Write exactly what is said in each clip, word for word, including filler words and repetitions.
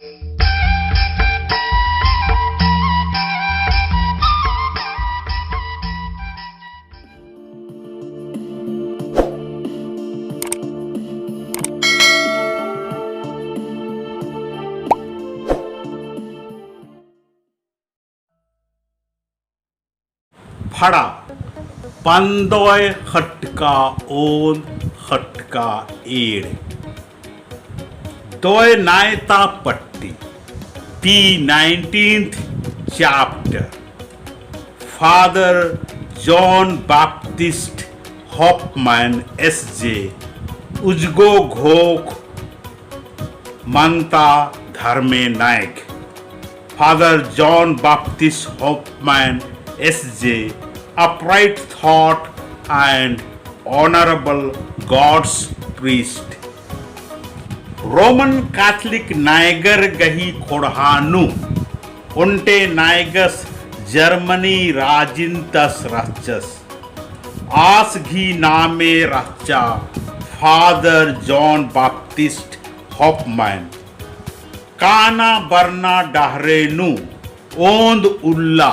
फड़ा, पन्दोय खटका ओन खटका एड़। दोय नायता पट्टी, the nineteenth chapter, Father John Baptist Hopman S J, उजगो घोख मन्ता धर्मे नायक। Father John Baptist Hopman S J, upright thought and honorable God's priest। रोमन कैथलिक नायगर गही ख़ोंड़हा नू ओन्टे नायगस जर्मनी राजिन तस रहचस। आस गही नामे रहचा Father John Baptist Hopman। काना बरना डहरे नू ओन्द उल्ला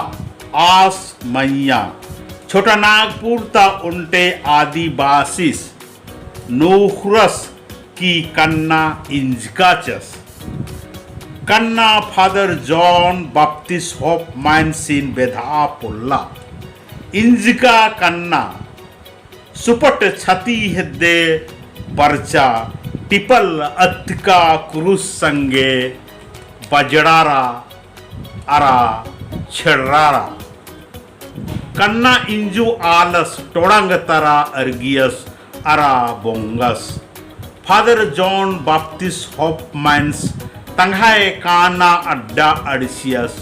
आस मइय्याँ छोटा नागपुर ता ओन्टे आदिवासिस नूख़रस कि कन्ना इंजकाचस। कन्ना Father John Baptist Hopmanसिन बेधआ पोल्ला। इंजका कन्ना सुपट छती हेद्दे परचा टिपल अतका कुरुस संगे बजड़ारा अरा छेड़रारा। कन्ना इंजु आलस टोड़ंग तरा अरगियस अरा बोंगस। Father John Baptist Hopmans तंग्है काना अड्डा अंड़सियस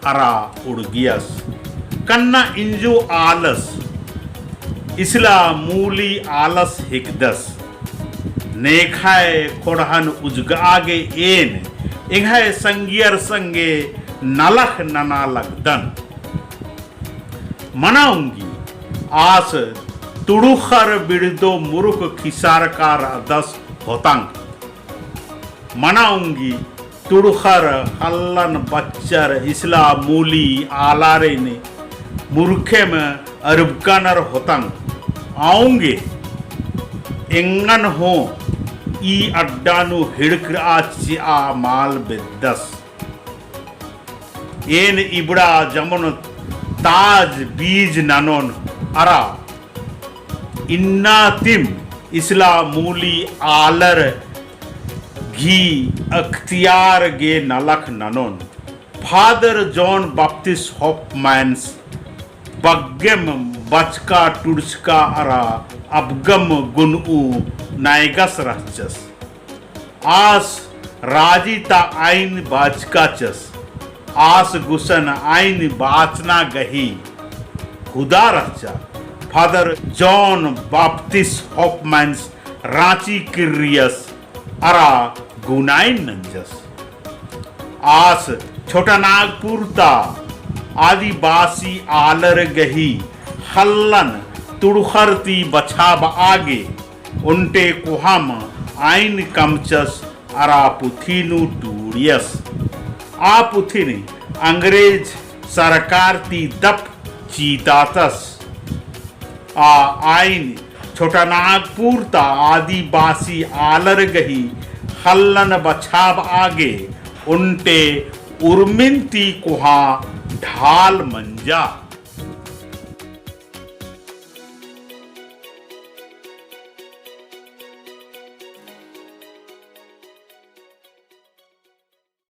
अरा उड़गियस। कन्ना इंजु आलस इसला मूली आलस हिकदस। नेखय ख़ोंड़हन उजगआ गे एन एंग्है संगियर संगे नलख नना लगदन। मना उंगी आस तुड़ुख़र बिड़दो मुरुख खिसारका रअदस होतंग। मना उंगी तुड़ुख़र हल्लन बच्चर इसला मूली आलारिन मुरुखेम अरबकनर होतंग। औंगे एंगन हूँ ई अड्डा नू हिड़करआ चिआ मल बेद्दस। एन इबड़ा जमन ताज बीज ननोन अरा इन्ना तिम इसला मूली आलर गही अख्तियार गे नलख ननोन। Father John Baptist Hopmans बग्गेम बचका टुड़चका अरा अबगम गुनऊ नायगस रहचस। आस राजी ता आइन बाचकाचस। आस गुसन आइन बाचना गही हुदा रहचा। Father John Baptist Hopmans राँची किर्रियस अरा गुनाइन नंजस। आस छोटा नागपुर ता आदिवासी आलर गही हल्लन तुड़ुख़र ती बछाबआ गे ओन्टे कोहाम आइन कमचस अरा पुथी नू टूड़ियस। आ पुथिन अंग्रेज सरकार ती दप चीतातस। आ आइन छोटा नागपुर ता आदिवासी आलर गही हल्लन बछाबआ गे ओन्टे उर्मिन ती कोहाँ ढाल मंजा।